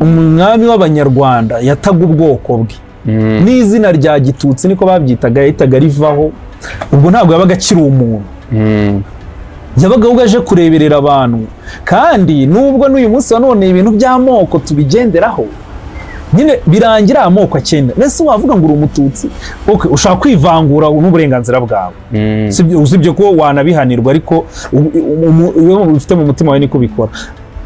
Umwami w'Abanyarwanda yataga ubwoko bwe n'izina rya Gitutsi niko babyitaga, yahitaga rivaho. Ubwo ntabwo yabaga akiri umuntu, yabaga ahubwo aje kureberera abantu. Kandi nubwo n'uyu munsi wa none ibintu by'amoko tubigenderaho, nyine birangira amoko akenda. Mbese wavuga ngo uri Umututsi, okay, ushaka kwivangura n'uburenganzira bwawe, usibye ko wanabihanirwa, ariko iyo ufite mu mutima wawe niko ubikora.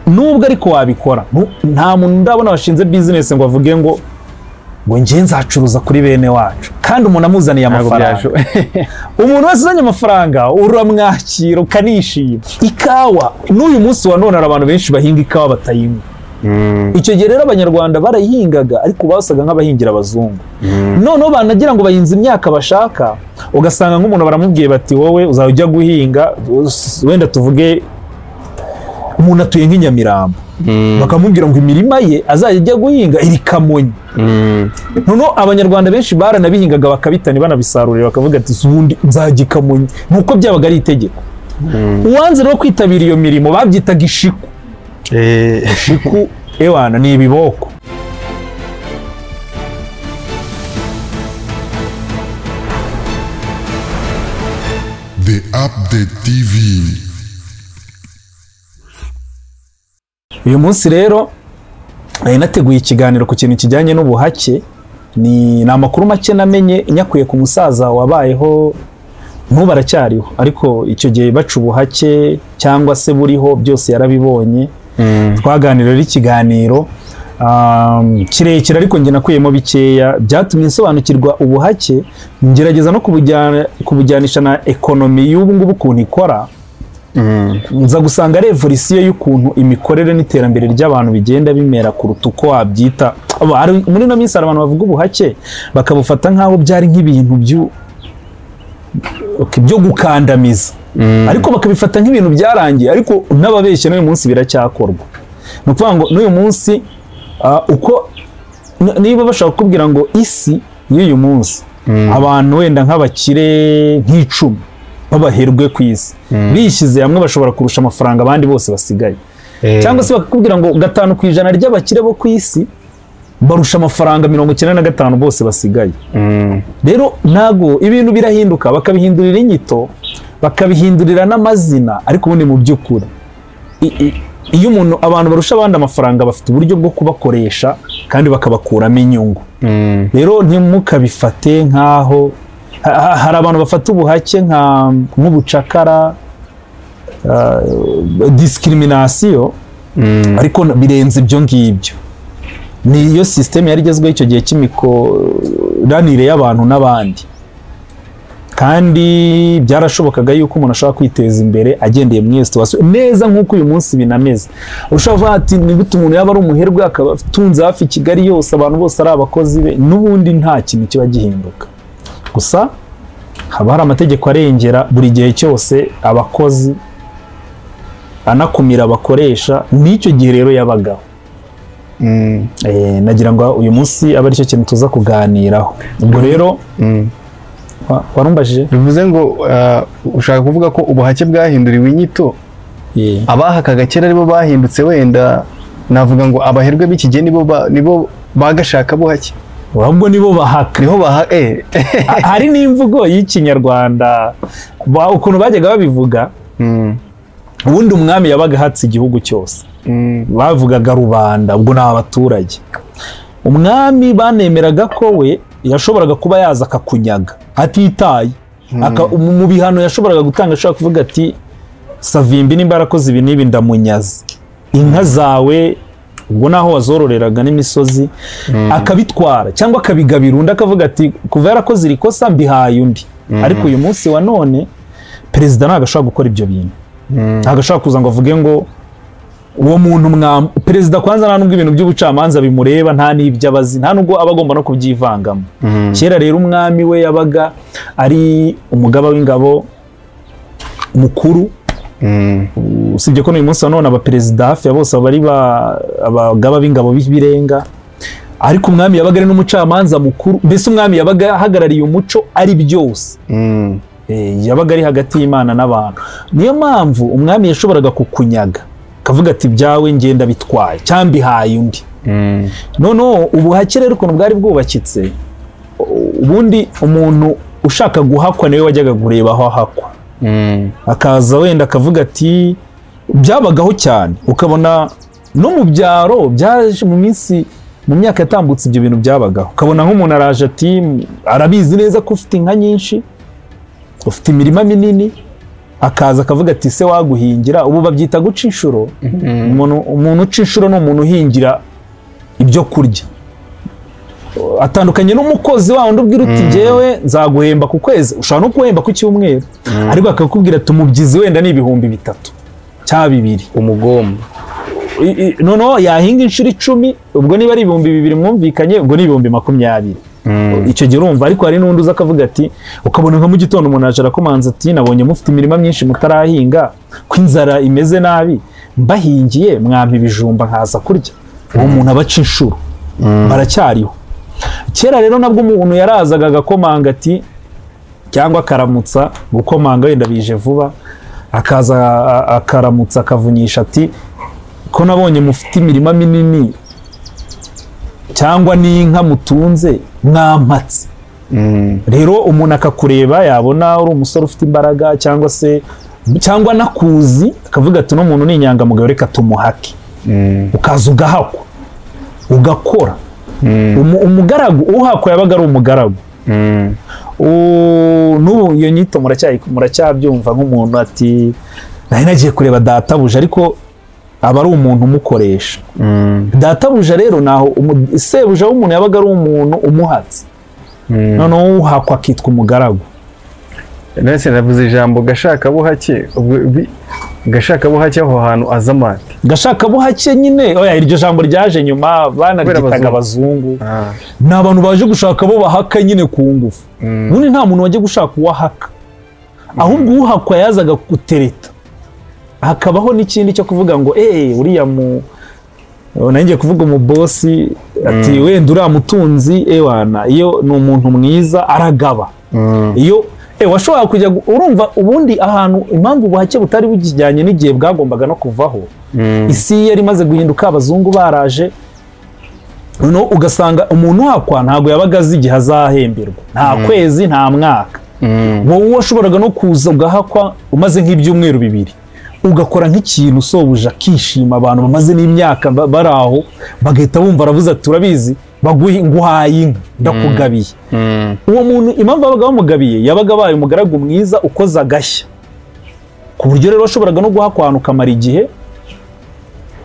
Nubwo ariko wabikora, nta muntu ndabona washinze business ngo avuge ngo njye nzacuruza kuri bene wacu, kandi umuntu amuzaniye amafaranga. Umuntu wese uzanye amafaranga uramwakira ukanishima. Ikawa n'uyu munsi wa none hari abantu benshi bahinga ikawa batayinywa. Icyo gihe rero Abanyarwanda barayihingaga, ariko basaga nk'abahingira abazungu. Noneho banagira ngo bahinze imyaka bashaka, ugasanga nk'umuntu baramubwiye bati wowe uzajya ujya guhinga, wenda tuvuge umuntu atuye nk'inyamirambo, bakamubwira ngo imirima ye azajya ajya guhinga iri Kamonyi. Noneho Abanyarwanda benshi baranabihingaga bakabitana banabisarurira, bakavuga ati ubundi nzajya i Kamonyi, nuko byabaga ari itegeko. Uwanze rero kwitabira iyo mirimo babyitaga ishiku. Ishiku ewana ni ibiboko. The Update TV. Uyu munsi rero nari nateguye ikiganiro ku kintu kijyanye n'ubuhake. Ni amakuru make namenye nyakuye ku musaza wabayeho, n'ubu aracyariho, ariko icyo gihe baca ubuhake cyangwa se buriho byose yarabibonye. Twaganira rero ikiganiro kirekire, ariko njye nakuyemo bikeya byatumye nsobanukirwa ubuhake, ngerageza no kubujyanisha na ekonomi y'ubu ngubu ukuntu ikora. Nza gusanga ari evolution y'ukuntu imikorere n'iterambere ry'abantu bigenda bimera kuruta uko wabyita. Muri ino minsi hari abantu bavuga ubuhake bakabufata nk'aho byari nk'ibintu byo gukandamiza, ariko bakabifata nk'ibintu byarangiye, ariko n'ababeshye n'uyu munsi biracyakorwa. Ni ukuvuga ngo n'uyu munsi uko niba bashaka kukubwira ngo isi y'uyu munsi abantu wenda nk'abakire nk'icumi babaherwe ku isi bishyize hamwe bashobora kurusha amafaranga abandi bose basigaye, cyangwa se bakakubwira ngo 5% ry'abakire bo ku isi barusha amafaranga 95 bose basigaye. Rero ntago ibintu birahinduka, bakabihindurira inyito, bakabihindurira n'amazina, ariko ubundi mu by'ukuri iyo umuntu abantu barusha abandi amafaranga bafite uburyo bwo kubakoresha kandi bakabakuramo inyungu. Rero ntimukabifate nkaho hari abantu bafata ubuhake nk'ubucakara, discrimination, ariko birenze ibyo ngibyo. Niyo system yari igezweho icyo gihe cy'imikoranire y'abantu n'abandi, kandi byarashobokaga yuko umuntu ashobora kwiteza imbere agendeye muri iyo situation neza nk'uko uyu munsi binameze. Ushobora kuvuga ati ni gute umuntu yaba ari umuherwe akaba atunze hafi Kigali yose, abantu bose ari abakozi be, n'ubundi nta kintu kiba gihinduka. Gusa haba hari amategeko arengera buri gihe cyose abakozi, anakumira abakoresha, n'icyo gihe rero yabagaho. Nagira ngo uyu munsi abe aricyo kintu tuza kuganiraho. Ubwo rero warumbajije, bivuze ngo ushaka kuvuga ko ubuhake bwahinduriwe inyito, abahakaga kera aribo bahindutse, wenda navuga ngo abaherwe b'iki gihe nibo bagashaka buhake, ahubwo nibo bahaka, niho baha. Hari n'imvugo y'Ikinyarwanda ukuntu bajyaga babivuga. Ubundi umwami yabaga ahatse igihugu cyose, bavugaga rubanda, ubwo ni abaturage. Umwami banemeraga ko we yashoboraga kuba yaza akakunyaga atitaye mu bihano yashoboraga gutanga, ashobora kuvuga ati Savimbi nimba yarakoze ibi n'ibi ndamunyaze inka zawe, ubwo naho wazororeraga n'imisozi, akabitwara cyangwa akabigabira undi, akavuga ati kuva yarakoze iri kosa mbihaye undi. Ariko uyu munsi wa none perezida ntabwo ashobora gukora ibyo bintu, ntabwo ashobora kuza ngo avuge ngo uwo muntu perezida kwanza nta nubwo ibintu by'ubucamanza bimureba, nta n'ibyo abazi, nta nubwo aba agomba no kubyivangamo. Kera rero umwami we yabaga ari umugaba w'ingabo mukuru, usibye ko n'uyu munsi wa none abaperezida hafi ya bose bari abagaba b'ingabo b'ibirenga, ariko umwami yabaga ari n'umucamanza mukuru. Mbese umwami yabaga ahagarariye umuco ari byose, yabaga ari hagati y'Imana n'abantu. Niyo mpamvu umwami yashoboraga kukunyaga akavuga ati byawe ngenda bitwaye cyangwa mbihaye undi. Noneho ubuhake rero ukuntu bwari bwubakitse, ubundi umuntu ushaka guhakwa niwe wajyaga kureba aho ahakwa, akaza wenda akavuga ati byabagaho cyane, ukabona no mu byaro byaje mu minsi mu myaka yatambutse ibyo bintu byabagaho, ukabona nk'umuntu araje ati arabizi neza ko ufite inka nyinshi, ufite imirima minini, akaza akavuga ati se waguhingira. Ubu babyita guca inshuro. Umuntu uca inshuro ni umuntu uhingira ibyo kurya, atandukanye n'umukozi wa wundi ubwira uti njyewe nzaguhemba ku kwezi, ushobora no kuhemba ku cyumweru, ariko akakubwira ati umubyizi wenda ni 3000 cyangwa 2000 umugomba. Noneho yahinga inshuro 10, ubwo niba ari 2000 mwumvikanye, ubwo ni 20,000. Icyo gihe urumva. Ariko hari n'undi uza akavuga ati, ukabona nka mu gitondo umuntu aje arakomanza ati nabonye mufite imirima myinshi mutarahinga, ko inzara imeze nabi, mbahingiye mwampa ibijumba nkaza kurya. Uwo muntu abaca inshuro baracyariho. Kera rero nabwo umuntu yarazaga agakomanga ati, cyangwa akaramutsa, gukomanga wenda bije vuba, akaza akaramutsa akavunyisha ati ko nabonye mufite imirima minini cyangwa n'inka mutunze mwampatse. Rero umuntu akakureba yabona uri umusore ufite imbaraga cyangwa se cyangwa nakuzi, akavuga ati no muntu ni inyangamugayo, reka tumuhake. Ukaza ugahakwa ugakora. Umugaragu uhakwa yabaga ari umugaragu. N'ubu iyo nyito muracyabyumva nk'umuntu ati nari nagiye kureba databuja, ariko aba ari umuntu umukoresha. Databuja rero naho sebuja w'umuntu yabaga ari umuntu umuhatse, noneho uhakwa akitwa umugaragu. Nese navuze ijambo gashakabuhake, gashakabuhake aho hantu azamate gashakabuhake nyine. Oya, iryo jambo ryaje nyuma, banaryitaga abazungu. Ni abantu baje gushaka bo bahaka nyine ku ngufu. Ubundi nta muntu wajya gushaka uwahaka, ahubwo uhakwa yazaga gutereta. Hakabaho n'ikindi cyo kuvuga ngo uriya mu nanjye kuvuga umubosi ati wenda uriya mutunzi ewana iyo ni umuntu mwiza aragaba. Iyo washobora kujya urumva ubundi ahantu impamvu ubuhake butari bukijyanye n'igihe bwagombaga no kuvaho, isi yari imaze guhinduka, abazungu baraje, noneho ugasanga umuntu uhakwa ntabwo yabaga azi igihe azahemberwa, nta kwezi nta mwaka. Wowe washoboraga no kuza ugahakwa umaze nk'ibyumweru 2, ugakora nk'ikintu sobuja akishima, abantu bamaze n'imyaka bari aho bagahita bumva aravuze ati urabizi nguhaye inka ndakugabiye. Uwo muntu impamvu babaga bamugabiye, yabaga abaye umugaragu mwiza ukoze agashya, ku buryo rero washoboraga no guhakwa ahantu ukamara igihe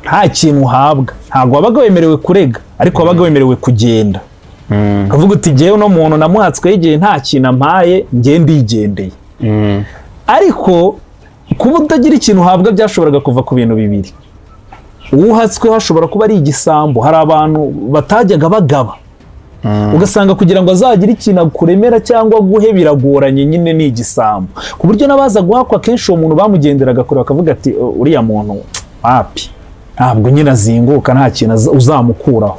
nta kintu uhabwa. Ntabwo wabaga wemerewe kurega, ariko wabaga wemerewe kugenda, ukavuga uti njyewe uno muntu namuhatsweho igihe nta kintu ampaye, njye ndigendeye. Ariko kuba utagira ikintu uhabwa byashoboraga kuva ku bintu bibiri. Uhatsweho ashobora kuba ari igisambo, hari abantu batajyaga bagaba, ugasanga kugira ngo azagire ikintu akuremera cyangwa guhe biragoranye, nyine ni igisambo, ku buryo n'abaza guhakwa kenshi uwo muntu bamugenderaga kure bakavuga ati uriya muntu wapi, ntabwo nyine azinguka, nta kintu uzamukuraho.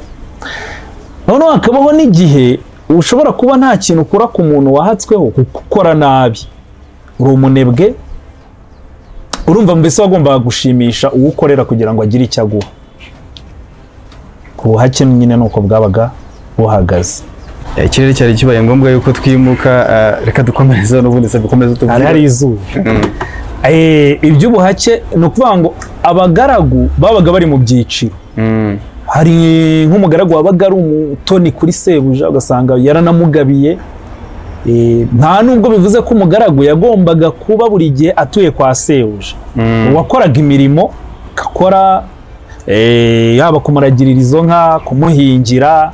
Noneho hakabaho n'igihe ushobora kuba nta kintu ukura ku muntu wahatsweho kuko ukora nabi, uri umunebwe, urumva mbese wagombaga gushimisha uwo ukorera kugira ngo agire icyo aguha. Ubuhake nyine nuko bwabaga buhagaze. Ikirere cyari kibaye ngombwa yuko twimuka, reka dukomereze n'ubundi se dukomeze tuvuge. Hari izuba. Iby'ubuhake ni ukuvuga ngo abagaragu babaga bari mu byiciro. Hari nk'umugaragu wabaga ari umutoni kuri sebuja, ugasanga yaranamugabiye. Nta nubwo bivuze ko umugaragu yagombaga kuba buri gihe atuye kwa sebuja. Uwakoraga imirimo akora, yaba kumuragirira izo nka, kumuhingira,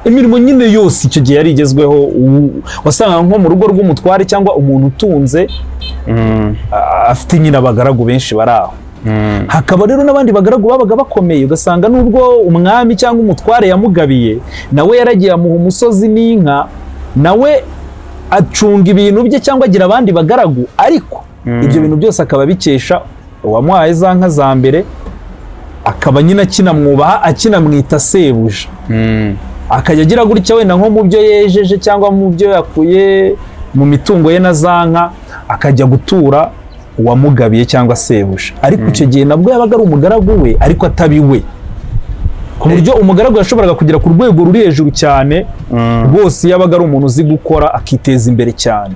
imirimo nyine yose icyo gihe yari igezweho. Wasanga nko mu rugo rw'umutware cyangwa umuntu utunze afite nyine abagaragu benshi bari aho. Hakaba rero n'abandi bagaragu babaga bakomeye, ugasanga nubwo umwami cyangwa umutware yamugabiye, nawe yaragiye amuha umusozi n'inka, nawe acunga ibintu bye cyangwa agira abandi bagaragu, ariko ibyo bintu byose akaba bikesha uwamuhaye za nka za mbere, akaba nyine akinamwubaha, akinamwita sebuja. Akajya agira gutya wenda nko mu byo yejeje cyangwa mu byo yakuye mu mitungo ye na za nka, akajya gutura uwamugabiye cyangwa sebuja. Ariko icyo gihe nabwo yabaga ari umugaragu we, ariko atabi we, Ku buryo umugaragu yashoboraga kugera ku rwego ruri hejuru cyane rwose, yabaga ari umuntu uzi gukora akiteza imbere cyane.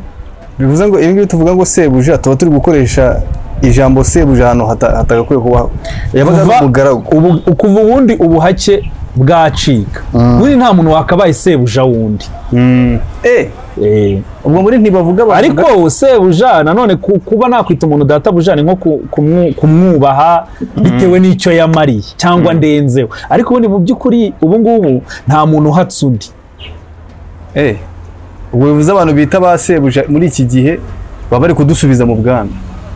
Bivuze ngo ibi ngibi tuvuga ngo sebuja, tuba turi gukoresha ijambo sebuja ahantu hatagakwiye kubaho. Yabaga ari umugaragu. Kuva ubundi ubuhake bwacika, ubundi nta muntu wakabaye sebuja wundi. Ubwo muri ntibavuga, ariko sebuja nanone kuba nakwita umuntu databuja ni nko kumwubaha bitewe n'icyo yamariye cyangwa ndenzeho. Ariko ubundi mu by'ukuri ubu ngubu nta muntu uhatse undi. Ubwo bivuze abantu bita ba sebuja muri iki gihe baba bari kudusubiza mu bwami.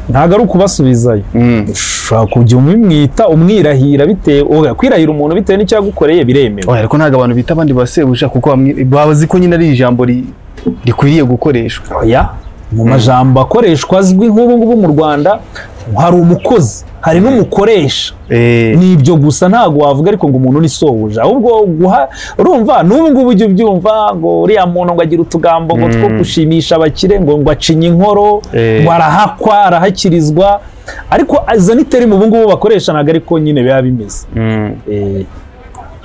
Ntabwo ari ukubasubizayo, ushobora kujya umwita umwirahira bitewe, kwirahira umuntu bitewe n'icyo yagukoreye biremewe. Ariko ntabwo abantu bita abandi ba sebuja kuko bazi ko nyine ari ijambo rikwiriye gukoreshwa. Oya, mu majambo akoreshwa azwi nk'ubu ngubu mu Rwanda hari umukozi, hari n'umukoresha. Ni ibyo gusa, ntabwo wavuga ariko ngo umuntu ni sobuja. Ahubwo urumva n'ubu ngubu ujya ubyumva ngo uriya muntu ngo agira utugambo ngo two gushimisha abakire, ngo acinye inkoro, ngo arahakwa, arahakirizwa. Ariko izo ni terime ubu ngubu bakoresha, ntabwo ariko nyine biba bimeze.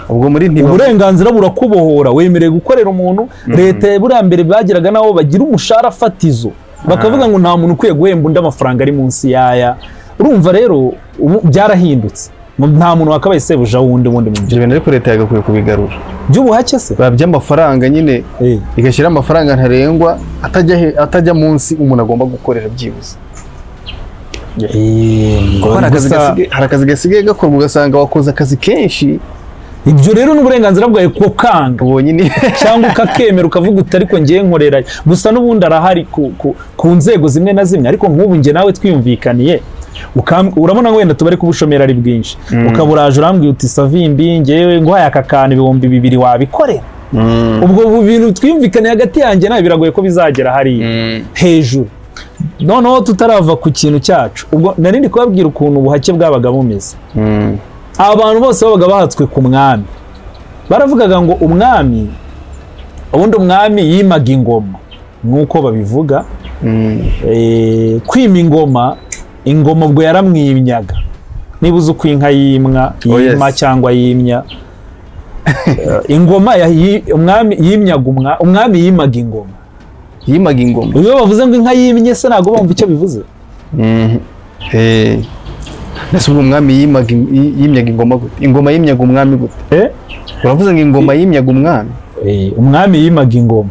Ubwo muri uburenganzira burakubohora, wemerewe gukorera umuntu. Leta buriya mbere bagiraga nabo bagira umushahara fatizo, bakavuga ngo nta muntu ukwiye guhemba undi amafaranga ari munsi yaya. Urumva rero ubu byarahindutse, nta muntu wakabaye sebuja wundi wundi mu byo. Ariko leta yagakwiye kubigarura by'ubuhake se by'amafaranga nyine, igashyira amafaranga ntarengwa atajya munsi umuntu agomba gukorera byibuze. Hari akazi gasigaye gakorwa ugasanga wakoze akazi kenshi. Ibyo rero n'uburenganzira bwawe kukanga cyangwa ukakemera ukavuga uti ariko ngiye nkorera. Gusa n'ubundi arahari ku nzego zimwe na zimwe. Ariko nk'ubu nge nawe twiyumvikaniye, urabona wenda tubari kubushomera ari bwinshi, ukaburaje urambwiye uti Savimbi ngewe nguhaye aka kantu 2000 wabikorera. Ubwo bintu twiyumvikaniye hagati yanjye nawe biragoye ko bizagera hariya hejuru. Noneho tutarava ku kintu cyacu, ubwo nari ndi kubabwira ukuntu ubuhake bwabaga bumeze. Abantu bose babaga bahatswe ku mwami, baravugaga ngo umwami, ubundi umwami yimaga ingoma nk'uko babivuga. Kwima ingoma, ingoma ubwo yaramwimyaga. Niba uzi uko inka yimwa, yima cyangwa yimya, ingoma umwami yimyaga, umwami yimaga ingoma, yimaga ingoma. Iyo bavuze ngo inka yimye se ntabwo bumva icyo bivuze. Nese ubwo umwami yimyaga ingoma gute? Ingoma yimyaga umwami gute? Uravuze ngo ingoma yimyaga umwami? Umwami yimaga ingoma.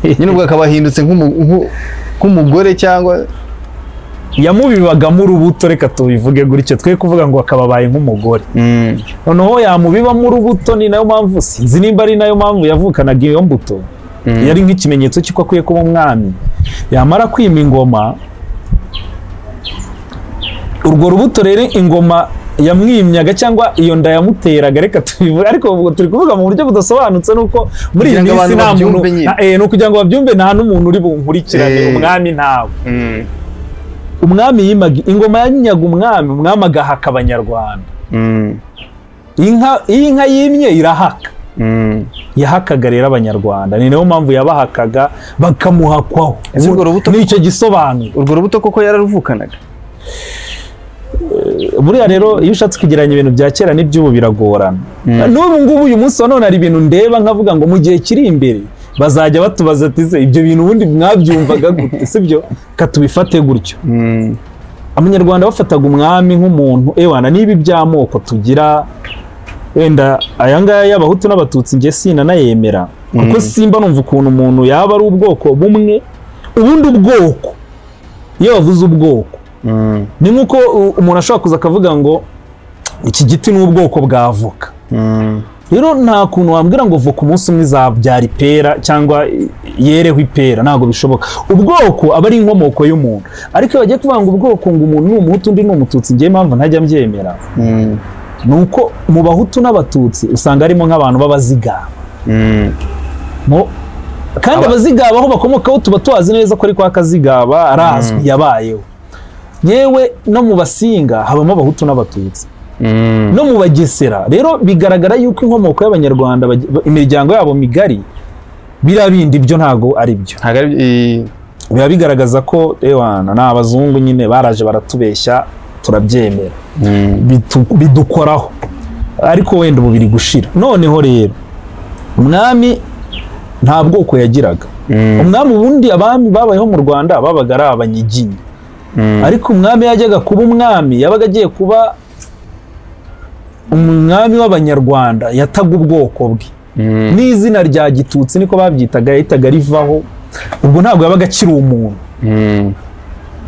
Nyine ubwo akaba ahindutse nk'umugore cyangwa yamubibagamo urubuto, reka tubivuge gutyo, twe kuvuga ngo akababaye nk'umugore. Noneho yamubibamo urubuto, ni nayo mpamvu sinzi nimba ari nayo mpamvu yavukanaga iyo mbuto, yari nk'ikimenyetso cy'uko akwiye kuba umwami. Yamara kwima ingoma, urwo rubuto rero ingoma yamwimyaga cyangwa iyo nda yamuteraga, reka tubivuge, ariko turi kuvuga mu buryo budasobanutse, nuko muri iyi minsi nta muntu, ni ukugira ngo babyumve, nta n'umuntu uri bunkurikirane umwami ntawe. Umwami yimaga ingoma, yanyaga umwami, umwami agahaka abanyarwanda. Inka, iyo inka yimye irahaka. Yahakaga rero abanyarwanda, ni nayo mpamvu yabahakaga bakamuhakwaho. Nicyo gisobanuro. Urwo rubuto koko yararuvukanaga. Buriya rero iyo ushatse kugereranya ibintu bya kera n'iby'ubu biragorana. N'ubu ngubu uyu munsi wa none hari ibintu ndeba nkavuga ngo mu gihe kiri imbere bazajya batubaza ati se ibyo bintu ubundi mwabyumvaga gute, sibyo? Katubifate gutyo. Abanyarwanda bafataga umwami nk'umuntu, ewana niba iby'amoko tugira wenda aya ngaya y'abahutu n'abatutsi nge sinanayemera, kuko simba numva ukuntu umuntu yaba ari ubwoko bumwe. Ubundi ubwoko, iyo bavuze ubwoko ni nk'uko umuntu ashobora kuza akavuga ngo iki giti ni ubwoko bwa avoka. Rero nta kuntu wambwira ngo voka umunsi umwe izabyara ipera cyangwa yereho ipera, ntabwo bishoboka. Ubwoko aba ari inkomoko y'umuntu. Ariko iyo bagiye kuvuga ngo ubwoko ngo umuntu ni umuhutu undi ni umututsi, ngewe impamvu ntajya mbyemera ni uko mu bahutu n'abatutsi usanga harimo nk'abantu b'abazigaba. Kandi abazigaba aho bakomokaho tuba tubazi neza ko ari kwa Kazigaba, arazwi, yabayeho. Yewe no mu Basinga habamo abahutu n'abatutsi. No mu Bagesera rero bigaragara yuko inkomoko y'abanyarwanda, imiryango yabo migari, biriya bindi byo ntago ari byo. Biba bigaragaza ko ewana ni abazungu nyine baraje baratubeshya turabyemera, bidukoraho. Ariko wenda ubu biri gushira. Noneho rero umwami nta bwoko yagiraga. Umwami ubundi abami babayeho mu Rwanda babaga ari abanyiginya. Ariko umwami yajyaga kuba umwami, yabaga agiye kuba umwami w'Abanyarwanda, yataga ubwoko bwe. N'izina rya Gitutsi niko babyitaga, yahitaga rivaho. Ubwo ntabwo yabaga akiri umuntu.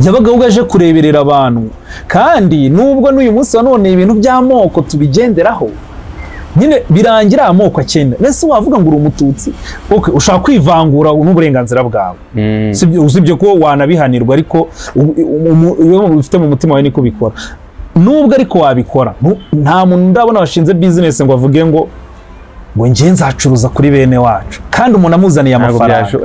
Yabaga ahubwo aje kureberera abantu. Kandi nubwo n'uyu munsi wa none ibintu by'amoko tubigenderaho, nyine birangira amoko akenda. Mbese wavuga ngo uri umututsi, okay, ushaka kwivangura n'uburenganzira bwawe. Usibye ko wanabihanirwa, ariko iyo ubifite mu mutima wawe niko ubikora. Nubwo ariko wabikora, nta muntu ndabona washinze business ngo avuge ngo ngiye nzacuruza kuri bene wacu, kandi umuntu amuzaniye amafaranga.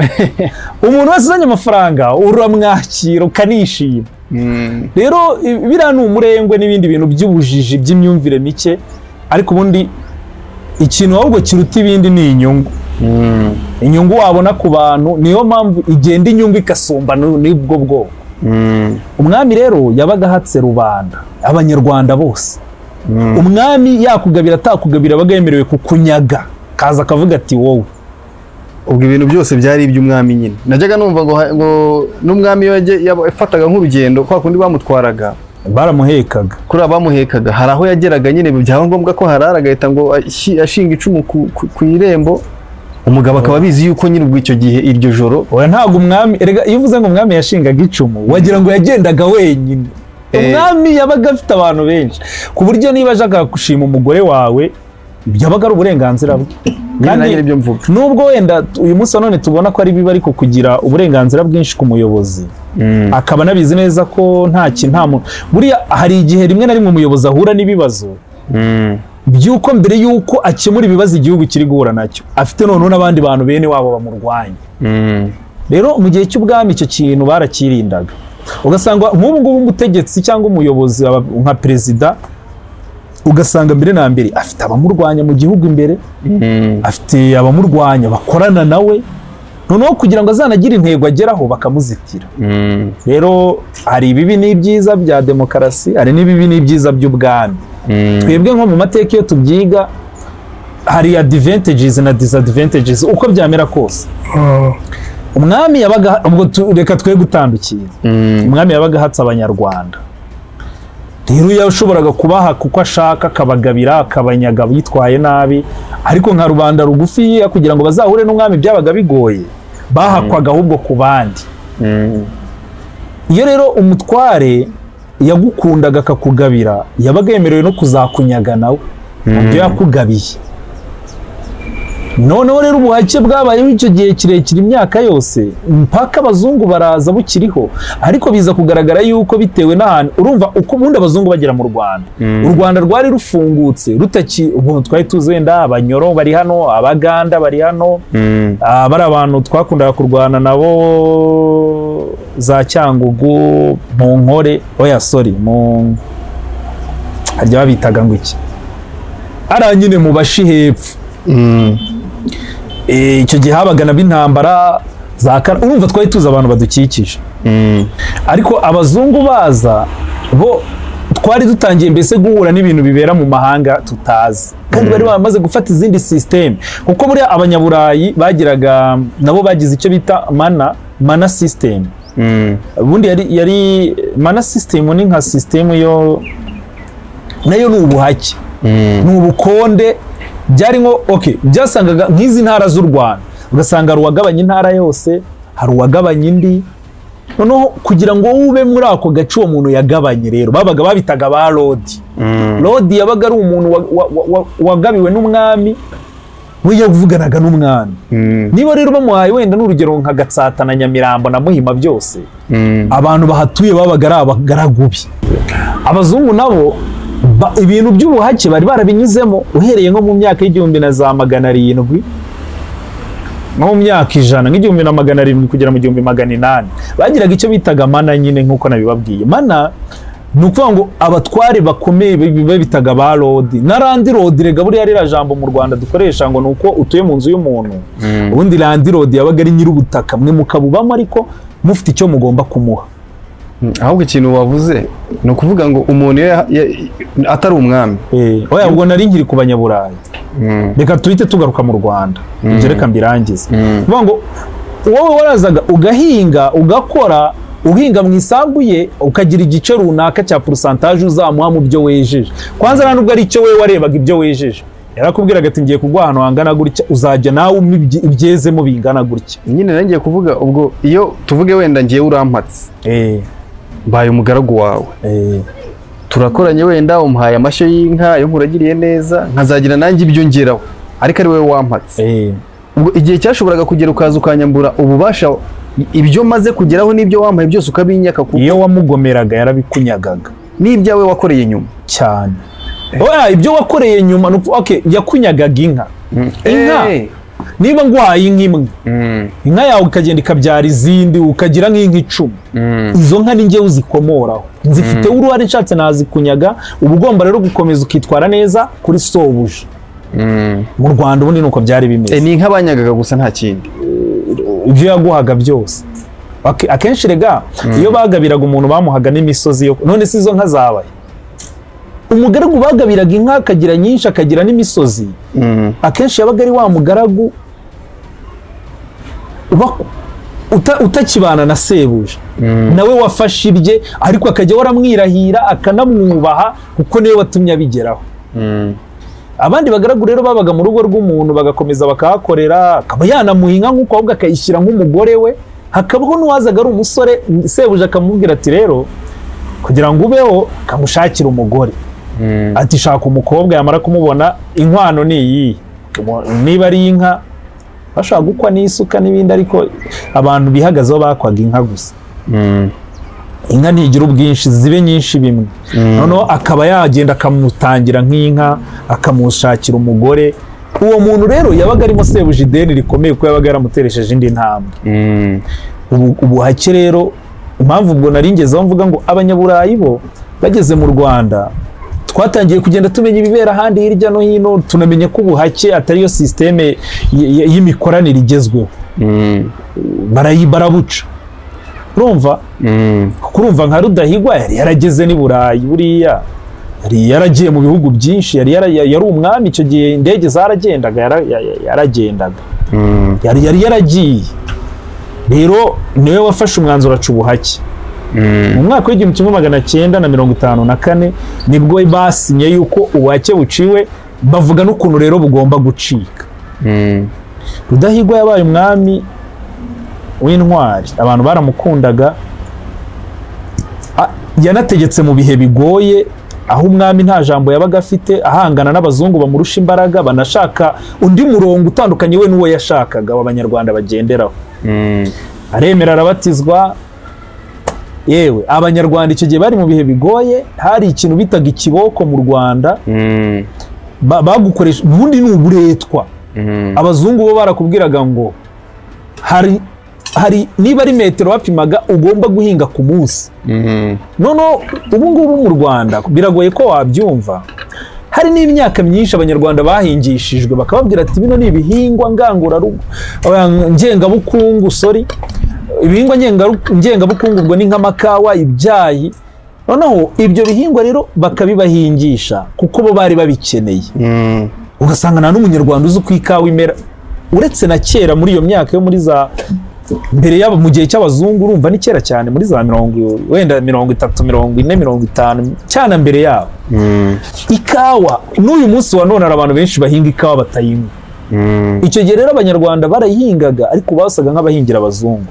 Umuntu wese uzanye amafaranga uramwakira ukanishima. Rero biriya ni umurengwe n'ibindi bintu by'ubujiji by'imyumvire mike, ariko ubundi ikintu ahubwo kiruta ibindi ni inyungu. Inyungu wabona ku bantu, niyo mpamvu igenda inyungu ikasumba n'ubwo bwoko. Umwami rero yabaga ahatse rubanda, Abanyarwanda bose. Umwami yakugabira atakugabira abaga yemerewe kukunyaga, kaza akavuga ati wowe. Ubwo ibintu byose byari iby'umwami nyine. Najyaga numva ngo n'umwami yafataga nk'urugendo kwa kundi bamutwaraga, baramuhekaga. Kuri abamuhekaga hari aho yageraga nyine byaba ngombwa ko harara agahita ngo ashinga icumu ku irembo, umugabo akaba abizi yuko nyine ubwo icyo gihe iryo joro. Oya, ntabwo umwami, erega iyo uvuze ngo umwami yashingaga icumu wagira ngo yagendaga wenyine. Umwami yabaga afite abantu benshi, ku buryo niba ashaka gushima umugore wawe byabaga ari uburenganzira bwe. Kandi ibyo mvuga, nubwo wenda uyu munsi none tubona ko ari biba, ariko kugira uburenganzira bwinshi ku muyobozi akaba anabizi neza ko nta kintu, nta muntu. Buriya hari igihe rimwe na rimwe umuyobozi ahura n'ibibazo by'uko mbere y'uko akemura ibibazo igihugu kiri guhura nacyo, afite noneho n'abandi bantu bene wabo bamurwanya. Rero mu gihe cy'ubwami icyo kintu barakirindaga. Ugasanga nk'ubu ngubu umutegetsi cyangwa umuyobozi nka perezida, ugasanga mbere na mbere afite abamurwanya mu gihugu imbere, afite abamurwanya bakorana nawe, noneho kugira ngo azanagire intego ageraho bakamuzitira. Rero hari ibibi n'ibyiza bya demokarasi, hari n'ibibi n'ibyiza by'ubwami. Twebwe nko mu mateka iyo tubyiga hari advantages na disadvantages uko byamera kose. Umwami yabaga, ubwo reka twe gutandukira, umwami yabaga ahatse Abanyarwanda. Rero yashoboraga kubaha kuko ashaka, akabagabira, akabanyaga bitwaye nabi, ariko nka rubanda rugufi kugira ngo bazahure n'umwami byabaga bigoye, bahakwaga ahubwo ku bandi. Iyo rero umutware yagukundaga akakugabira, yabaga yemerewe no kuzakunyaga nawe ibyo yakugabiye. Noneho rero ubuhake bwabayeho icyo gihe kirekire, imyaka yose, mpaka abazungu baraza bukiriho. Ariko biza kugaragara yuko bitewe n'ahantu, urumva uko ubundi abazungu bagera mu Rwanda, u Rwanda rwari rufungutse rutaki, ubu twari tuzi wenda Abanyoro bari hano, Abaganda bari hano, bari abantu twakundaga kurwana nabo za Cyangugu, mu Nkore, oya sorry, mu harya babitaga ngo iki, ara nyine mu Bashi hepfo. Icyo gihe habaga n'intambara za urumva twari tuzi abantu badukikije. Ariko abazungu baza bo twari dutangiye mbese guhura n'ibintu bibera mu mahanga tutazi, kandi bari bamaze gufata izindi system, kuko buriya Abanyaburayi bagiraga nabo bagize icyo bita mana system. Ubundi yari mana system ni nka system yo nayo ni ubuhake, ni ubukonde. Byari nko okay, byasangaga nk'izi ntara z'u Rwanda, ugasanga hari uwagabanya intara yose, hari uwagabanya indi. Noneho kugira ngo ube muri ako gace uwo muntu yagabanye, rero babaga babitaga ba lodi. Lodi yabaga ari umuntu wagabiwe n'umwami, we yavuganaga n'umwami. Niba rero bamuhaye wenda n'urugero nka Gatsata na Nyamirambo na Muhima byose, abantu bahatuye babaga ari abagaragubi. Abazungu nabo ibintu by'ubuhake bari barabinyuzemo uhereye nko mu myaka y'1700, nko mu myaka 100, nk'1700 kugera mu 1800, bagiraga icyo bitaga mana nyine nk'uko nabibabwiye. Mana ni ukuvuga ngo abatware bakomeye babitaga ba lodi na landlord. Rega buriya rira jambo mu Rwanda dukoresha ngo nuko utuye mu nzu y'umuntu, ubundi landlord yabaga ari nyir'ubutaka, mwe mukabubamo ariko mufite icyo mugomba kumuha. Ahubwo ikintu wavuze ni ukuvuga ngo umuntu atari umwami. Oya, ubwo nari nkiri ku Banyaburayi. Reka tuhite tugaruka mu Rwanda. Ibyo reka mbirangize. Kuvuga ngo wowe warazaga ugahinga, ugakora, uhinga mu isambu ye, ukagira igice runaka cya pourcentage uzamuha mu byo wejeje. Kwanza nta nubwo ari icyo wewe warebaga ibyo wejeje. Yarakubwiraga ati ngiye kuguha ahantu hangana gutya, uzajya nawe ibyezemo bingana gutya. Nyine nangiye kuvuga ubwo iyo tuvuge wenda ngiye urampatse. Mbaye umugaragu wawe. Turakoranye wenda umuhaye amashyo y'inka yo nkuragiriye neza, nkazagira nanjye ibyo ngeraho. Ariko ari wowe wampatse. Ubwo igihe cyashoboraga kugera ukaza ukanyambura ububasha, ibyo maze kugeraho n'ibyo wampaye byose ukabinyaka, kuko iyo wamugomeraga yarabikunyagaga. N'ibyawe wakoreye nyuma cyane. Oya, ibyo wakoreye nyuma, okay, yakunyagaga inka. Inka niba ngwaye inka imwe, inka yawe ukagenda ikabyara izindi, ukagira nk'inka 10. Izo nka ni njye uzikomoraho, nzifite uruhare, nshatse nazikunyaga. Uba ugomba rero gukomeza ukitwara neza kuri sobuja. Mu Rwanda ubundi nuko byari bimeze. Ni inka banyagaga gusa nta kindi, ibyo yaguhaga byose. Akenshi rega iyo bagabiraga umuntu bamuhaga n'imisozi yo, none si izo nka zabaye. Umugaragu bagabiraga inka akagira nyinshi akagira n'imisozi. Akenshi yabaga ari wa mugaragu utakibana na sebuja, nawe wafashe ibye, ariko akajya waramwirahira akanamwubaha kuko niwe watumye abigeraho. Abandi bagaragu rero babaga mu rugo rw'umuntu bagakomeza bakahakorera, akaba yanamuha inka nk'uko ahubwo akayishyira nk'umugore we. Hakabaho n'uwazaga ari umusore, sebuja akamubwira ati rero kugira ngo ubeho kamushakira umugore. Ati shaka umukobwa, yamara kumubona inkwano ni iyi, niba ari inka bashaka gukwa n'isuka n'ibindi, ariko abantu bihagazeho bakwaga inka gusa. Inka ntigira ubwinshi, zibe nyinshi bimwe. Noneho akaba yagenda akamutangira nk'inka, akamushakira umugore. Uwo muntu rero yabaga arimo sebuja ideni rikomeye kuko yabaga yaramuteresheje indi ntambwe. Ubuhake rero, impamvu ubwo naringezeho mvuga ngo Abanyaburayi bo bageze mu Rwanda twatangiye kugenda tumenya ibibera ahandi hirya no hino, tunamenye ko ubuhake atari yo systeme y'imikoranire igezweho. Barabuca. Urumva? Kurumva nka Rudahigwa yari yarageze ni Burayi, buriya yari yaragiye mu bihugu byinshi, yari umwami icyo gihe, indege zaragendaga, yaragendaga. Yari yaragiye. Rero niwe wafashe umwanzuro aca ubuhake. Mu mwaka w'1954 nibwo basinye yuko ubuhake buciwe, bavuga n'ukuntu rero bugomba gucika. Rudahigwa yabaye umwami w'intwari, abantu baramukundaga. Yanategetse mu bihe bigoye, aho umwami nta jambo yabaga afite, ahangana n'abazungu bamurusha imbaraga, banashaka undi murongo utandukanye we n'uwo yashakaga w'Abanyarwanda bagenderaho. Aremera arabatizwa. Yewe Abanyarwanda icyo gihe bari mu bihe bigoye, hari ikintu bitaga ikiboko mu Rwanda. Bagukoresha ubundi ni uburetwa. Abazungu bo barakubwiraga ngo hari niba ari metero bapimaga ugomba guhinga ku munsi. Noneho ubu ngubu mu Rwanda biragoye ko wabyumva. Hari n'imyaka myinshi Abanyarwanda bahingishijwe bakababwira ati bino ni ibihingwa ngangurarugo, ngengabukungu, sorry, ibihingwa ngengabukungu ubwo ni nk'amakawa, ibyayi. Noneho ibyo bihingwa rero bakabibahingisha kuko bo bari babikeneye. Ugasanga nta n'umunyarwanda uzi uko ikawa imera, uretse na kera muri iyo myaka yo muri za mbere yabo mu gihe cy'abazungu, urumva ni kera cyane muri za 30, 40, 50 cyane mbere yabo. Ikawa n'uyu munsi wa none hari abantu benshi bahinga ikawa batayinywa. Icyo gihe rero Abanyarwanda barayihingaga, ariko basaga nk'abahingira abazungu.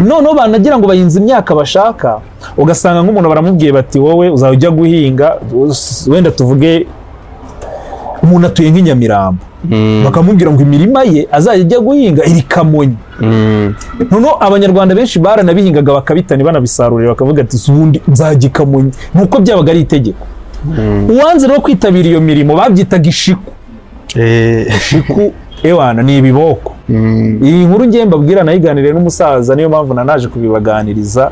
Noneho banagira ngo bahinze imyaka bashaka, ugasanga nk'umuntu baramubwiye bati wowe uzajya ujya guhinga, wenda tuvuge umuntu atuye nk'inyamirambo, bakamubwira ngo imirima ye azajya ajya guhinga iri Kamonyi. Noneho Abanyarwanda benshi baranabihingaga bakabitana banabisarurira, bakavuga ati ubundi nzajya i Kamonyi, nuko byabaga ari itegeko. Uwanze rero kwitabira iyo mirimo babyitaga ishiku. Ishiku ewana ni ibiboko. Iyi nkuru ngiye mbabwira nayiganiriye n'umusaza, niyo mpamvu nanaje kubibaganiriza.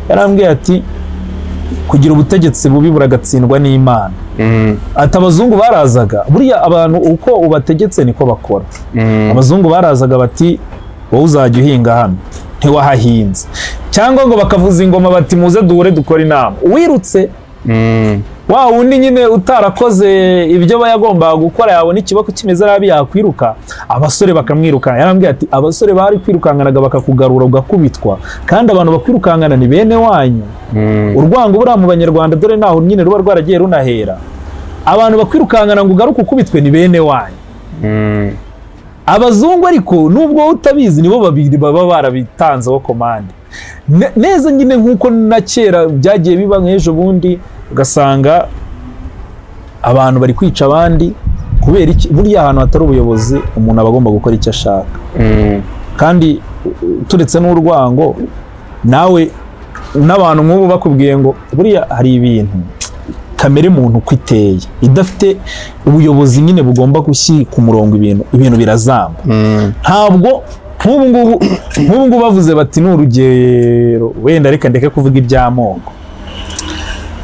Yarambwiye ati kugira ubutegetsi bubi buragatsindwa n'Imana. Ati abazungu barazaga, buriya abantu uko ubategetse niko bakora. Abazungu barazaga bati wowe uzajya uhinga hano, Ntiwahahinze. Cyangwa ngo bakavuza ingoma bati muze duhure dukore inama. Uwirutse wa wundi nyine utarakoze ibyo bayagombaga gukora, yabona ikiboko kimeze nabi yakwiruka, abasore bakamwiruka. Yarambwiye ati abasore bari kwirukankanaga bakakugarura ugakubitwa, kandi abantu bakwirukankana ni bene wanyu. Urwango buriya mu Banyarwanda dore naho nyine ruba rwaragiye runahera. Abantu bakwirukankana ngo ugaruke ukubitwe ni bene wanyu. Abazungu ariko nubwo utabizi nibo babiri baba barabitanzeho komande. Neza nyine nkuko na kera byagiye biba nk'ejo bundi, ugasanga abantu bari kwica abandi kubera iki? Buriya ahantu hatari ubuyobozi umuntu aba agomba gukora icyo ashaka. Kandi turetse n'urwango, nawe n'abantu nk'ubu bakubwiye ngo buriya hari ibintu kamere muntu uko iteye idafite ubuyobozi nyine bugomba gushyira ku murongo, ibintu birazamba. Ntabwo nk'ubu ngubu bavuze bati ni urugero, wenda reka ndeke kuvuga iby'amoko,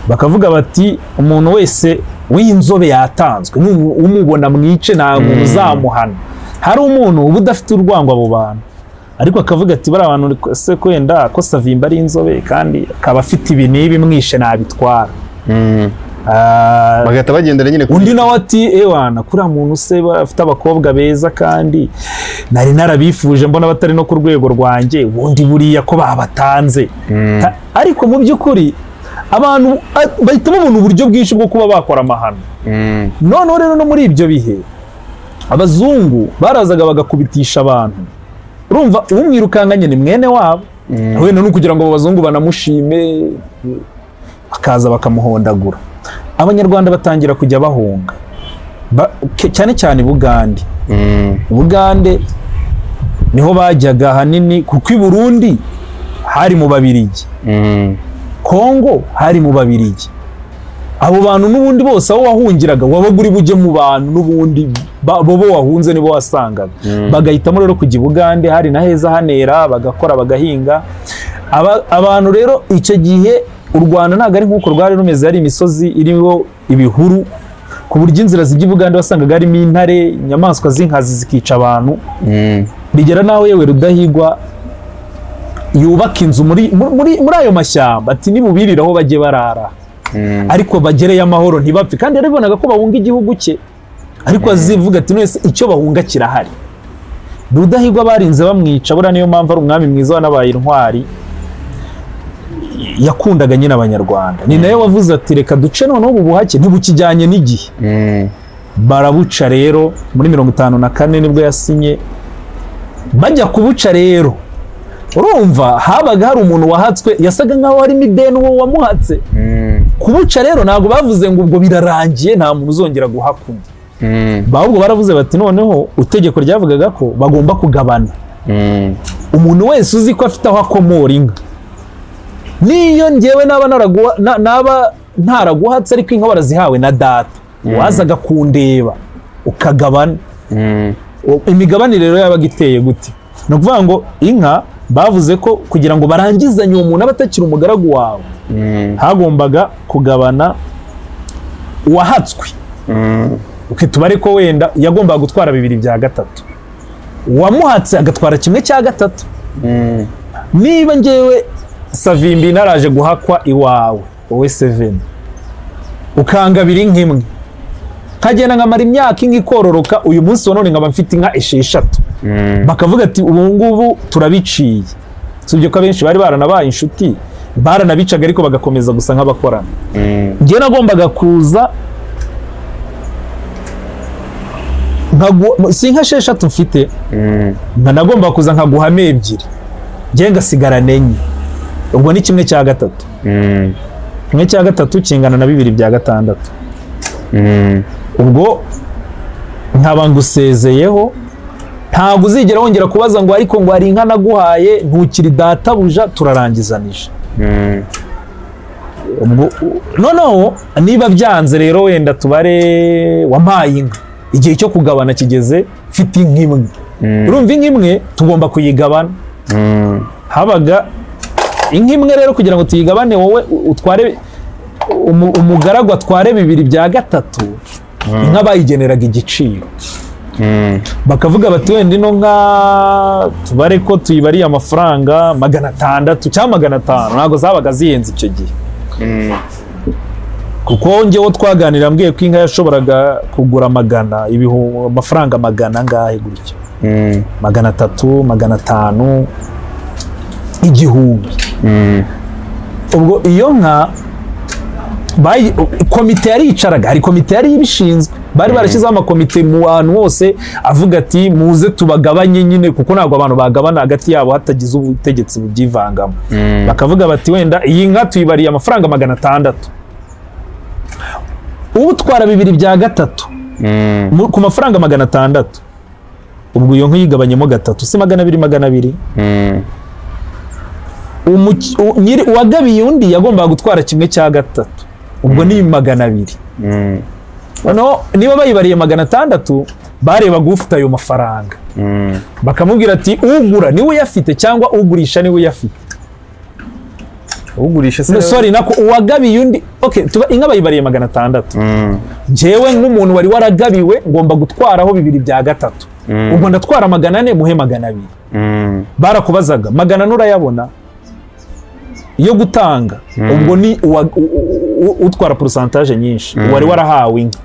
bakavuga bati umuntu wese w'inzobe yatanzwe, umubona mwice nta muntu uzamuhana. Hari umuntu uba udafite urwango abo bantu, ariko akavuga ati bari abantu se kwenda ko Savimba ari inzobe kandi akaba afite ibi n'ibi mwishe nabitwara. Bagahita bagendera nyine. Undi nawe ati ewana kuriya muntu se afite abakobwa beza kandi nari narabifuje mbona batari no ku rwego rwanjye, ubundi buriya ko babatanze. Ariko mu by'ukuri abantu bahita babona uburyo bwinshi bwo kuba bakora amahano. Noneho rero no muri ibyo bihe abazungu barazaga bagakubitisha abantu. Urumva umwirukankanye ni mwene wabo, wenda no kugira ngo abazungu banamushime, bakaza bakamuhondagura. Abanyarwanda batangira kujya bahunga, cyane cyane Bugande. Bugande niho bajyaga hanini, kuko i Burundi hari mu Babirigi, Kongo hari mu Babirigi. Abo bantu n'ubundi bose aho wahungiraga wabaga uri bujye mu bantu n'ubundi bobo wahunze nibo wasangaga. Bagahitamo rero kujya i Bugande, hari na heza hanera, bagakora bagahinga. Abantu rero icyo gihe u Rwanda ntabwo ari nk'uko rwari rumeze, hari imisozi iriho ibihuru ku buryo inzira zijya i Bugande wasangaga harimo intare, inyamaswa z'inkazi zikica abantu. Bigera naho yewe Rudahigwa yubaka inzu muri ayo mashyamba, ati nibubiriraho bajye barara, ariko bagereye amahoro ntibapfe. Kandi yarabibonaga ko bahunga igihugu cye, ariko azivuga ati none icyo bahunga kirahari. Rudahigwa barinze bamwica, buriya niyo mpamvu ari umwami mwiza wanabaye intwari, yakundaga nyine Abanyarwanda. Ni nayo wavuze ati reka duce noneho ubu buhake ntibukijyanye n'igihe. Barabuca rero muri 54 nibwo yasinye. Bajya kubuca rero, urumva habaga hari umuntu wahatswe, yasaga nkaho harimo ideni uwo wamuhatse. Kubuca rero ntabwo bavuze ngo ubwo birarangiye nta muntu uzongera guhakunda. Ahubwo baravuze bati noneho itegeko ryavugaga ko bagomba kugabana. Umuntu wese uzi ko afite aho akomora inka, niyo ngewe naba ntaraguhatse ariko inka warazihawe na data, wazaga kundeba ukagabana. Imigabanire rero yabaga iteye gute? Ni ukuvuga ngo inka bavuze ko kugira ngo barangizanye uwo muntu aba atakiri umugaragu wawe, hagombaga kugabana uwahatswe. Tubare ko wenda yagombaga gutwara 2 bya 3, uwamuhatse agatwara 1 cya 3. Niba ngewe Savimbi naraje guhakwa iwawe wowe Seven, ukangabira inka imwe, nkagenda nkamara imyaka inka ikororoka, uyu munsi wa none nkaba mfite inka 6, bakavuga ati ubu ngubu turabiciye. Sibyo ko abenshi bari baranabaye inshuti, baranabicaga ariko bagakomeza gusa nk'abakorana. Ngewe nagombaga kuza si inka 6 mfite, nagombaga kuza nkaguhamo 2, ngewe ngasigarana 4. Ubwo ni 1 cya 3. 1 cya 3 kingana na 2 bya 6. Ubwo nkaba ngusezeyeho, ntabwo uzigera wongera kubaza ngo ariko ngo hari inka naguhaye ntukiri databuja, turarangizanije. Ubwo noneho niba byanze rero wenda tubare wampaye inka, igihe cyo kugabana kigeze, mfite inka imwe. Urumva inka imwe tugomba kuyigabana. Habaga inka imwe rero kugira ngo tuyigabane, wowe utware umugaragu atware 2 bya 3, inka bayigeneraga igiciro. Bakavuga bati wenda ino nka tubare ko tuyibariye amafaranga 600 cyangwa 500, ntabwo zabaga zihenze icyo gihe. Kuko njyewe twaganira mbwiye ko inka yashoboraga kugura amafaranga 100 angahe gutya, 300, 500, 1000. Ubwo iyo nka komite yaricaraga, hari komite yari ibishinzwe, bari barashyizeho amakomite mu bantu hose avuga ati muze tubagabanye nyine, kuko ntabwo abantu bagabana hagati yabo hatagize ubutegetsi bubyivangamo. Bakavuga bati wenda iyi nka tuyibariye amafaranga 600, utwara 2/3 ku mafaranga 600, ubwo iyo nka yigabanyemo 3, si 200 200. Uwagabiye undi yagombaga gutwara 1/3, ubwo ni 200. Noneho niba bayibariye 600, barebaga ufite ayo mafaranga, bakamubwira ati ugura niwe uyafite cyangwa ugurisha niwe uyafite. Ugurisha se, sorry, nako uwagabiye undi. Okay, tuba inka bayibariye 600, njyewe nk'umuntu wari waragabiwe ngomba gutwaraho 2/3, ubwo ndatwara 400 muhe 200. Barakubazaga 400 urayabona yo gutanga, ubwo ni utwara pourcentage nyinshi wari warahawe inka.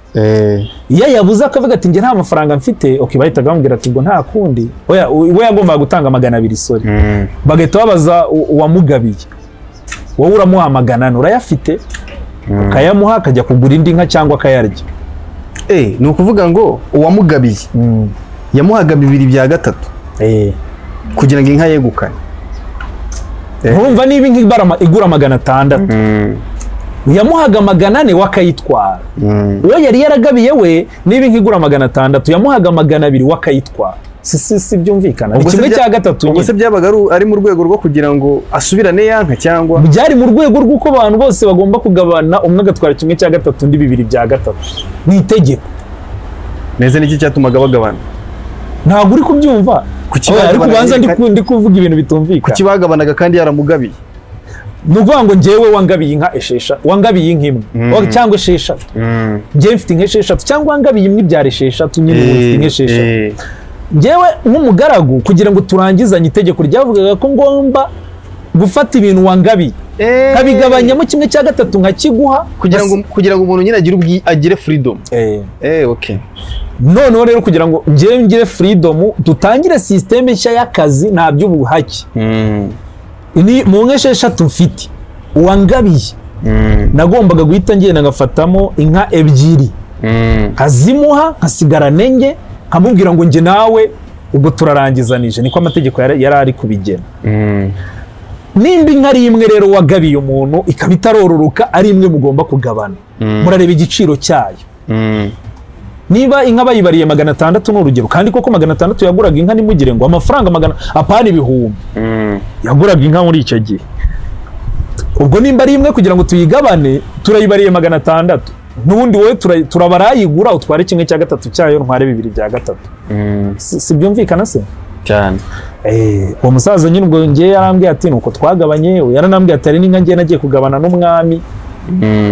Iyo yabuze akavuga ati njye nta mafaranga mfite, okay, bahitaga bamubwira ati ubwo nta kundi, oya we yagombaga gutanga 200, sorry. Bagahita babaza uwamugabiye, wowe uramuha 400 urayafite, ukayamuha akajya kugura indi nka cyangwa akayarya. Ni ukuvuga ngo uwamugabiye yamuhaga 2/3 kugira ngo inka yegukane. Urumva niba inka igura 600, yamuhaga 400 wakayitwara. Uwo yari yaragabiye we, niba inka igura 600 yamuhaga 200 wakayitwara. Si byumvikana? Ni 1/3. Ubwo se byabaga ari mu rwego rwo kugira ngo asubirane ya nka, cyangwa byari mu rwego rw'uko abantu bose bagomba kugabana, umwe agatwara 1/3 undi 2/3? Ni itegeko. Neze niki cyatumaga bagabana? Ntabwo uri kubyumva. Ariko ubanza ndi kuvuga ibintu bitumvikana. Kuki bagabanaga kandi yaramugabiye? Ni ukuvuga ngo njyewe wangabiye inka 6, wangabiye inka imwe cyangwa 6, njyewe mfite inka 6, cyangwa wangabiye imwe ibyara 6, nyine mfite inka 6. Njyewe nk'umugaragu kugira ngo turangizanye, itegeko ryavugaga ko ngomba gufata ibintu wangabiye nkabigabanyamo 1/3 nkakiguha, kugira ngo umuntu nyine agire freedom. Okay. Noneho rero kugira ngo njyewe ngire freedom, dutangire systeme nshya y'akazi, nta by'ubuhake. Ni mu nka 6 mfite uwangabiye, nagombaga guhita ngenda ngafatamo inka 2 nkazimuha, nkasigarana enye, nkamubwira ngo njye nawe ubwo turarangizanije. Niko amategeko yari ari kubigena. Nimba inka ari imwe rero wagabiye umuntu ikaba itarororoka, ari imwe mugomba kugabana, murareba igiciro cyayo. Niba inka bayibariye 600 ni urugero, kandi koko 600 yaguraga inka, nimugire ngo amafaranga 100 apana ibihumbi, yaguraga inka muri icyo gihe. Ubwo nimba ari imwe kugira ngo tuyigabane turayibariye 600, n'ubundi wowe turabarayigura utware 1/3 cyayo, ntware 2/3. Si byumvikana se? Cyane. Uwo musaza nyine ubwo ngiye yarambwiye ati nuko twagabanye, yaranambwiye ati ari n'inka ngiye nagiye kugabana n'umwami.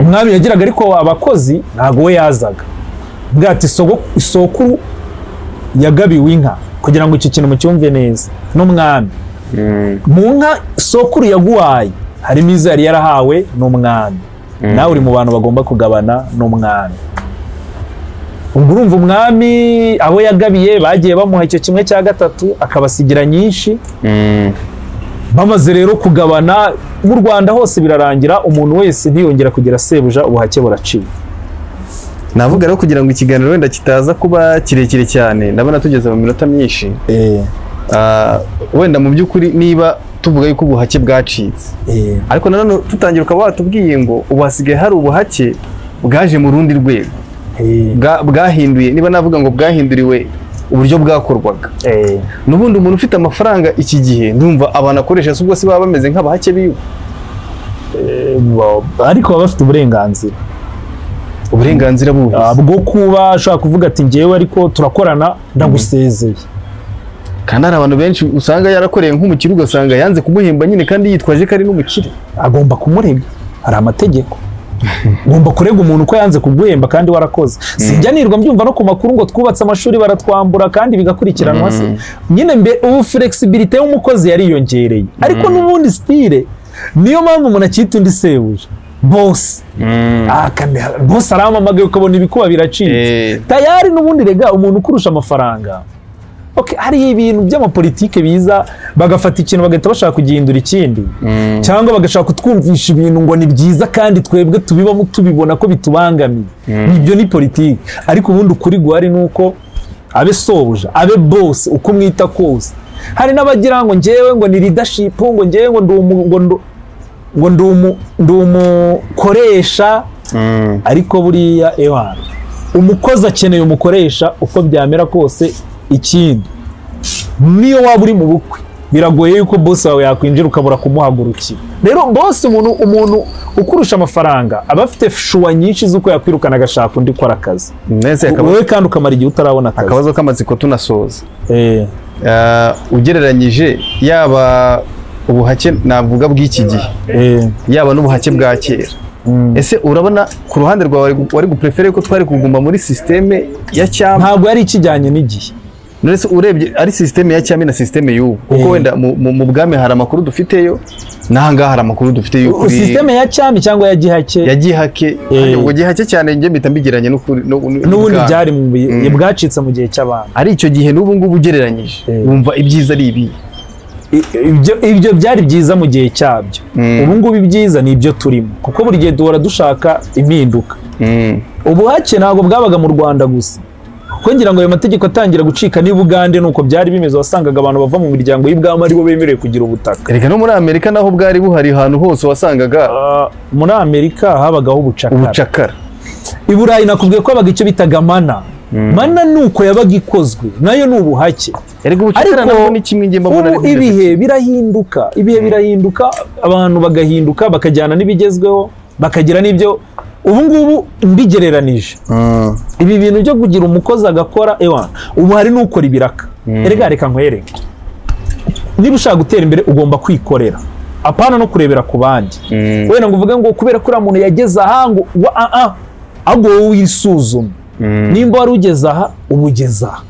Umwami yagiraga ariko abakozi ntago we yazaga. Mbwiye ati sokuru yagabiwe inka, kugira ngo iki kintu mucyumve neza, n'umwami. Mu nka sokuru yaguhaye harimo izo yari yarahawe n'umwami. Nawe uri mu bantu bagomba kugabana n'umwami. Ubwo urumva umwami abo yagabiye bagiye bamuha icyo 1/3 akabasigira nyinshi. Bamaze rero kugabana mu Rwanda hose birarangira, umuntu wese ntiyongera kugira sebuja, ubuhake buraciye. Navuga rero kugira ngo ikiganiro wenda kitaza kuba kirekire cyane, ndabona tugeze mu minota myinshi. Wenda mu by'ukuri niba tuvuga yuko ubuhake bwacitse, ariko nanone tutangira ukaba watubwiye ngo ubu hasigaye hari ubuhake bwaje mu rundi rwego, bwahinduye, niba navuga ngo bwahinduriwe uburyo bwakorwaga. N'ubundi umuntu ufite amafaranga iki gihe ndumva abantu akoresha ubwo se baba bameze nk'abahake biwe, ariko baba bafite uburenganzira. Uburenganzira buhe? Bwo kuba ashobora kuvuga ati njyewe ariko turakorana ndagusezeye. Kandi hari abantu benshi usanga yarakoreye nk'umukire, ugasanga yanze kumuhemba nyine kandi yitwaje ko ari n'umukire. Agomba kumurega, hari amategeko. Ugomba kurega umuntu ko yanze kuguhemba kandi warakoze. Sinjya nirwa mbyumva no ku makuru ngo twubatse amashuri baratwambura kandi bigakurikiranwa se. Nyine mbe ubu flexibility y'umukozi yariyongereye. Ariko n'ubundi style niyo mpamvu umuntu akita undi sebuja. Boss. Boss aramamagaye ukabona ibikuba biracitse. Tayari n'ubundi rega umuntu ukurusha amafaranga. Okay, hari ibintu by'amapolitike biza bagafata ikintu bagahita bashaka kugihindura ikindi cyangwa bagashaka kutwumvisha ibintu ngo ni byiza kandi twebwe tubibamo tubibona ko bitubangamiye. Ibyo ni politike. Ariko ubundi ukuri guhari nuko abe sobuja abe boss uko mwita kose. Hari n'abagira ngo njyewe ngo ni leadership, ngo njyewe ngo ndi umukoresha. Ariko buriya ewana umukozi akeneye umukoresha uko byamera kose. Ikindi niyo waba uri mu bukwe biragoye yuko boss wawe yakwinjira ukabura kumuhagurukira. Rero boss umuntu ukurusha amafaranga aba afite shuwa nyinshi z'uko yakwirukana agashaka undi ukora akazi. Wowe kandi ukamara igihe utarabona akazi. Akabazo k'amatsiko tunasoza. Ugereranyije yaba ubuhake navuga bw'iki gihe yaba n'ubuhake bwa kera, ese urabona ku ruhande rwawe wari guprefere ko twari kuguma muri systeme ya cyami? Ntabwo yari ikijyanye n'igihe. None urebye ari systeme ya cyami na systeme y'ubu, kuko wenda mu bwami hari amakuru dufiteyo n'ahangaha hari amakuru dufite y'ukuri. Systeme ya cyami cyangwa ya gihake? Ya gihake. Ubwo gihake cyane njye mpita mbigiranye n'ubundi byari mu bwacitse mu gihe cy'abantu. Ari icyo gihe n'ubu ngubu ugereranyije wumva ibyiza ari ibi? Ibyo byari byiza mu gihe cyabyo. Ubu ngubu ibyiza ni ibyo turimo, kuko buri gihe duhora dushaka impinduka. Ubuhake ntabwo bwabaga mu Rwanda gusa, kuko ngira ngo ayo mategeko atangira gucika ni Bugande nuko byari bimeze, wasangaga abantu bava mu miryango y'ibwami aribo bemerewe kugira ubutaka. Erega no muri Amerika naho bwari buhari ahantu hose wasangaga. Muri Amerika habagaho ubucakara. I Burayi nakubwiye ko habaga icyo bitaga mana. Mana nuko yabaga ikozwe nayo ni ubuhake. Ariko ni kimwe nge mbona ibihe birahinduka, ibihe birahinduka, abantu bagahinduka bakajyana n'ibigezweho bakagira n'ibyo. Ubu ngubu mbigereranije ibi bintu byo kugira umukozi agakora ewana, ubu hari n'ukora ibiraka. Erega reka nkwereke, niba ushaka gutera imbere ugomba kwikorera, apana no kurebera ku bandi. Wenda ngo uvuge ngo kubera ko uriya muntu yageze aha ngo ahubwo wowe wisuzume. Nimba wari ugeze aha ubugeze aha,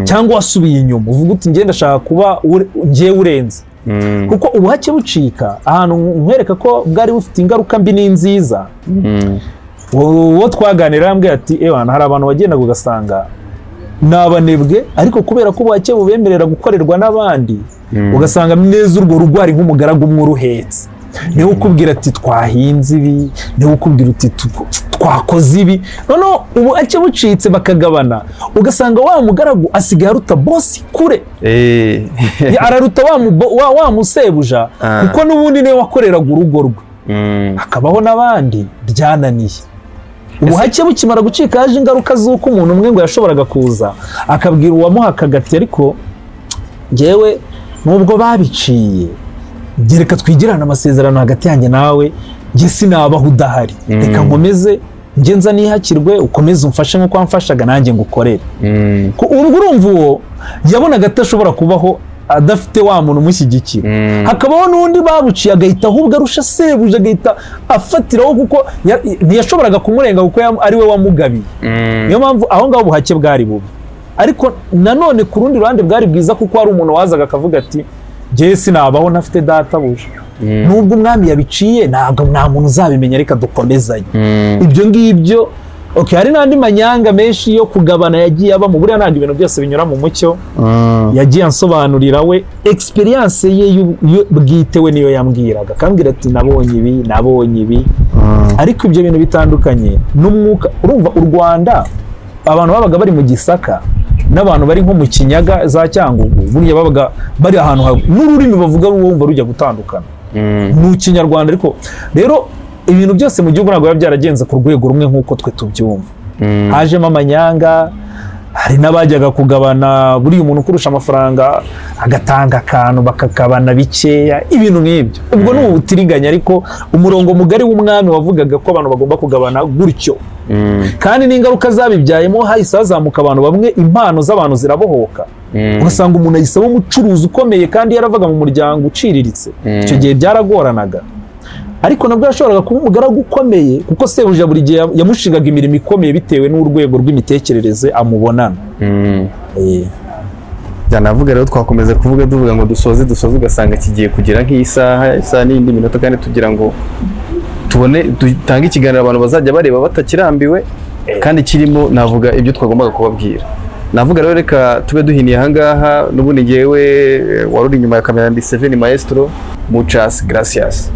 cyangwa wasubiye inyuma uvuga uti njye ndashaka kuba njye urenze. Kuko ubuhake bucika ahantu nkwereka ko bwari bufite ingaruka mbi n'inziza. Uwo twaganira yambwiye ati ewana hari abantu bagendaga ugasanga ni abanebwe, ariko kubera ko ubuhake bubemerera gukorerwa n'abandi ugasanga neza urwo rugo hari nk'umugaragu umwe uruhetse. Niwe ukubwira ati twahinze ibi, niwe ukubwira uti twakoze ibi. Noneho ubuhake bucitse bakagabana, ugasanga wa mugaragu asigaye aruta boss kure. Araruta wa musebuja, kuko n'ubundi niwe wakoreraga urugo rwe. Hakabaho n'abandi byananiye. Ubuhake bukimara gucika haje ingaruka z'uko umuntu umwe ngo yashoboraga kuza akabwira uwamuhakaga ati ariko njyewe nubwo babiciye reka twigirane amasezerano hagati yanjye nawe, njye sinabaho udahari, reka nkomeze njye nza nihakirwe, ukomeze umfashe nk'uko wamfashaga nanjye ngukorere. Ubwo urumva uwo yabonaga atashobora kubaho adafite wa muntu umushyigikira. Hakabaho n'undi babuciye agahita ahubwo arusha sebuja, agahita afatiraho kuko ntiyashoboraga kumurenga kuko ari we wamugabiye. Niyo mpamvu aho ngaho ubuhake bwari bubi. Ariko nanone ku rundi ruhande bwari bwiza, kuko hari umuntu wazaga akavuga ati njye sinabaho ntafite databuja, nubwo umwami yabiciye ntabwo nta muntu uzabimenya, reka dukomezanye. Ibyo ngibyo. Okay, hari n'andi manyanga menshi yo kugabana yagiye aba mu buriya, ntabwo ibintu byose binyura mu mucyo. Yagiye ansobanurira we experience ye bwite, we niyo yambwiraga akambwira ati nabonye ibi nabonye ibi. Ariko ibyo bintu bitandukanye n'umwuka. Urumva u Rwanda abantu babaga bari mu Gisaka n'abantu bari nko mu Kinyaga za Cyangugu, buriya babaga bari ahantu n'ururimi bavuga wumva rujya gutandukana mu Kinyarwanda. Ariko rero ibintu byose mu gihugu ntabwo biba byaragenze ku rwego rumwe nk'uko twe tubyumva. Hajemo amanyanga, hari n'abajyaga kugabana, buriya umuntu ukurusha amafaranga agatanga akantu bakagabana bikeya, ibintu nk'ibyo. Ubwo ni ubutiriganya, ariko umurongo mugari w'umwami wavugaga ko abantu bagomba kugabana gutyo. Kandi n'ingaruka zabibyayemo hahise hazamuka abantu bamwe, impano z'abantu zirabohoka. Ugasanga umuntu ayisaba umucuruzi ukomeye kandi yaravaga mu muryango uciriritse. Icyo gihe byaragoranaga. Ariko nabwo yashoboraga kuba umugaragu ukomeye, kuko sebuja buri gihe yamushingaga imirimo ikomeye bitewe n'urwego rw'imitekerereze amubonana. Navuga rero twakomeza kuvuga duvuga ngo dusoze ugasanga kigiye kugira nk'isaha, isaha n'indi minota, kandi tugira ngo tubone dutange ikiganiro abantu bazajya bareba batakirambiwe, kandi kirimo navuga ibyo twagombaga kubabwira. Navuga rero reka tube duhiniye ahangaha, n'ubundi ngewe wari uri inyuma ya kamera ndi Seven Maestro, muchas gracias.